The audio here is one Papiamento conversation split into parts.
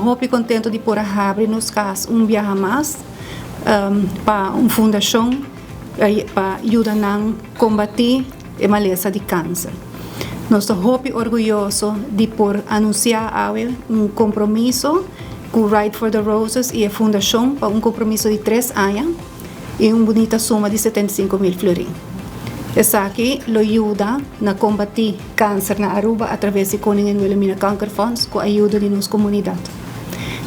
hopi contento di por a habri nos cas un biaha mas pa un fundacion pa yuda nan combati e malesa di cancer. Nos ta hopi orguyoso di por anuncia awe un compromiso cu Ride for the Roses y e fundacion pa un compromiso di 3 aña y un bunita suma di 75 mil florin. Esaki lo yuda na combati cancer na Aruba a traves di Koningin Wilhelmina Kankerfonds cu ayudo di nos comunidad.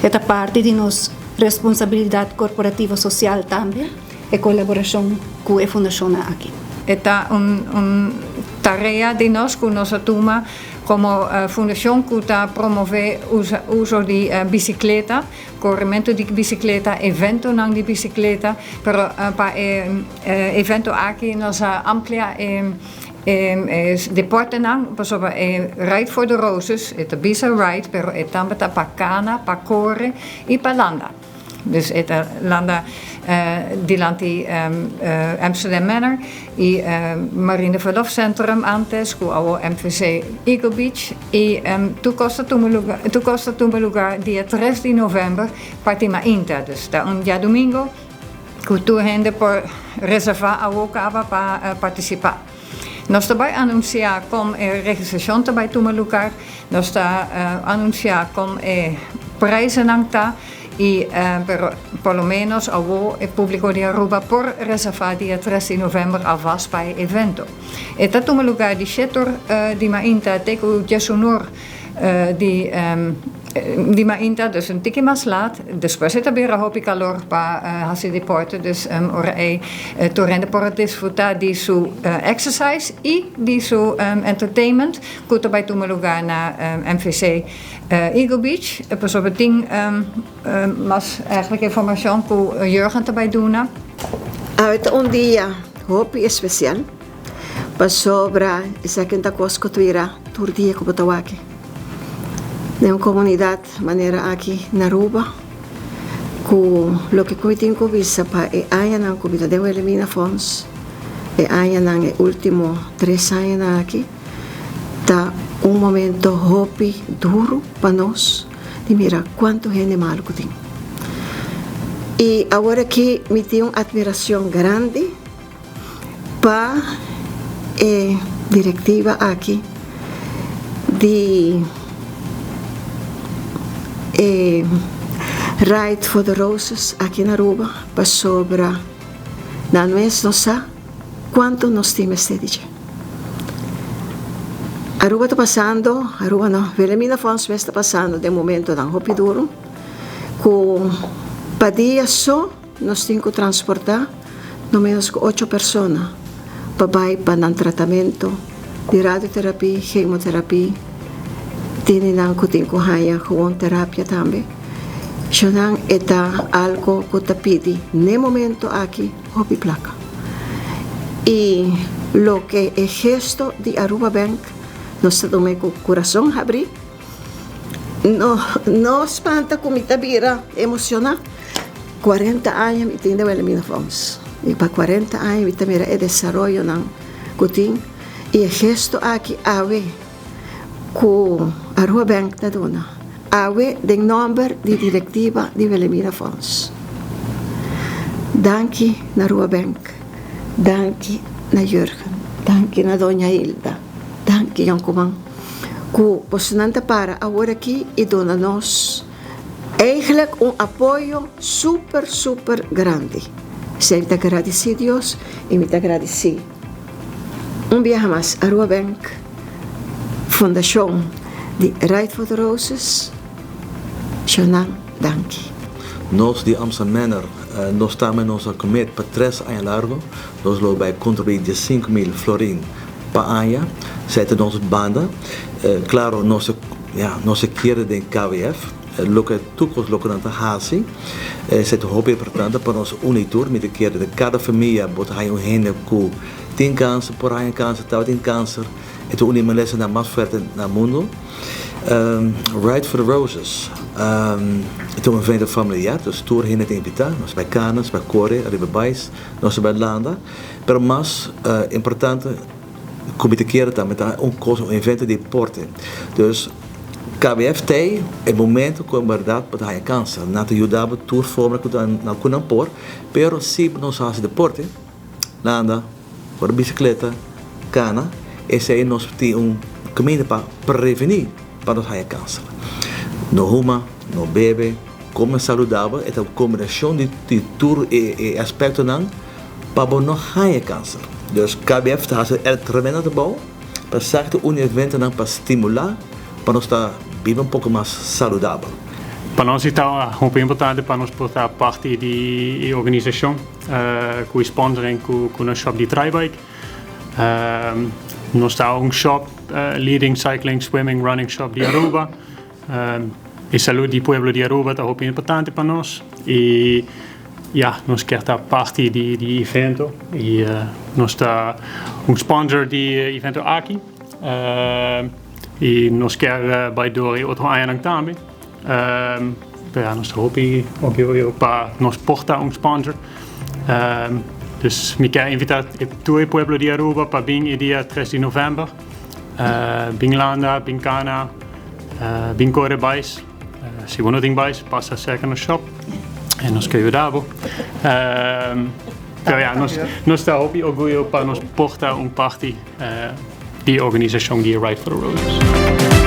E ta parti di nos responsabilidad corporativo social tambe, e colaboracion cu e fundacion aki. E ta un tarea di nos cu nos a tuma como fundacion cu ta promove uso di bicicleta, coremento di bicicleta, eventonan di bicicleta, pero pa e evento aki nos a amplia e deportenan pasobra e Ride for the Roses e ta bisa ride pero e tambe ta pa cana, pa core y pa landa. Dus e ta landa dilanti Amsterdam Manor y Marine Verlofcentrum antes cu awo MVC Eagle Beach y tur cos ta tuma lugar tur cos ta tuma lugar dia 3 di november parti mainta. Dus ta un diadomingo cu tur hende por reserva awo caba pa participa. Nos ta bay anuncia con e registracion ta bay tuma lugar, nos ta anuncia con e prijzennan ta y pero por lo menos awo e publico di Aruba por reserva dia 3 di november alvast pa e evento. E ta tuma lugar di 7 or di mainta te cu 11 or di mainta, dus un tiki mas laat. Despues e ta bira hopi calor pa haci deporte, dus ora ey tur hende por a disfruta di su exercise y di su entertainment cu ta bay tuma lugar na MVC Eagle Beach. Pasobra tin mas eigenlijk informacion cu Jurgen ta bay duna. Awe ta un dia hopi especial pasobra esaki no ta cos cu ta bira tur dia cu bo ta wak den un comunidad manera aki na Aruba cu loke cu mi tin cu bisa pa e añanan cu mi ta den Wilhelmina Fonds e añanan e ultimo 3 añanan aki ta un momento hopi duro pa nos di mira cuanto hende malo cu tin. Y awor aki mi tin un admiracion grandi pa e directiva aki di e Ride for the Roses aki na Aruba pasobra nan mes no sa cuanto nos tin mester di dje. Aruba ta pasando, Aruba no, Wilhelmina Fonds mes ta pasando den momentonan hopi duro cu pa dia so nos tin cu transporta no menos cu 8 persona pa bay pa nan tratamento di radioterapie, chemoterapie, tene nan cu tin cu haya gewoon terapia tambe. Shonan e ta algo cu ta pidi n'e momento aki hopi placa. Y loke e gesto di Aruba Bank nos ta tuma cu curason habri, no no spanta cu mi ta bira emociona. 40 aña mi tin den Wilhelmina Fonds y pa 40 aña mi ta mira e desaroyonan cu tin y e gesto aki awe cu Aruba Bank ta duna awe den nomber di directiva di Wilhelmina Fonds. Danki na Aruba Bank, danki na Jurgen, danki na Doña Hilda, danki Yoncuman cu bosonan ta para awor aki y duna nos eigenlijk un apoyo super super grandi. Esey mi ta gradici Dios y mi ta gradici un biaha mas Aruba Bank, Fundacion di Ride for the Roses, Shonan danki. Nos di Amsterdam Manor nos tambe nos a commit pa 3 aña largo nos lo bay contribui 15,000 florin pa aña, esey ta nos banda. Claro nos ya nos a kere den KWF, loke tur cos loke nan ta haci, esey ta hopi importante pa nos uni tur. Mi ta kere den cada famia bo ta haya un hende cu tin cancer, por haya cancer, tabatin cancer, e ta un di e malesanan mas fuerte na mundo. Ride for the Roses e ta un evento familiar, dus tur hende ta invita, nos ta bay cana, nos ta bay core ariba bais, nos ta bay landa, pero mas importante cu mi ta kere tambe ta un cos, un evento di deporte. Dus. KBF t'ey e momento cu en berdad bo ta haya cansa. Nan ta yuda bo tur forma cu nan cu nan por, pero si bo no sa haci deporte, landa, core bicicleta, cana, esey nos tin un caminda pa preveni pa nos haya cansa. No huma, no bebe, come saludabel, e ta un combinacion di tur e aspectonan pa bo no haya cancer. Dus KBF ta haci el tremendo trabou. Pa esaki ta un eventonan pa stimulá pa nos ta biba un poko mas saludabel. Pa nos e ta hopi importante pa nos por ta parti di e organisashon ku e sponsoring ku nos shop di Tribike. Nos ta un shop leading cycling, swimming, running shop di Aruba. E salud di pueblo di Aruba ta hopi importante pa nos y ya nos kier ta parti di e evento y nos ta un sponsor di e evento aki y nos kier bay door e otro añanan tambe pero ya nos ta hopi orguyoso pa nos por ta un sponsor dus mi kier invita tur e pueblo di Aruba pa bin e dia tres di november bin landa bin cana. Bin kore bais. Si bo no tin bais, pasa serka nos shop en nos ke yuda bo. Pero ja, nos, nos ta hopi orguyo pa nos por ta un parti di e organisashon di Ride for the Roses.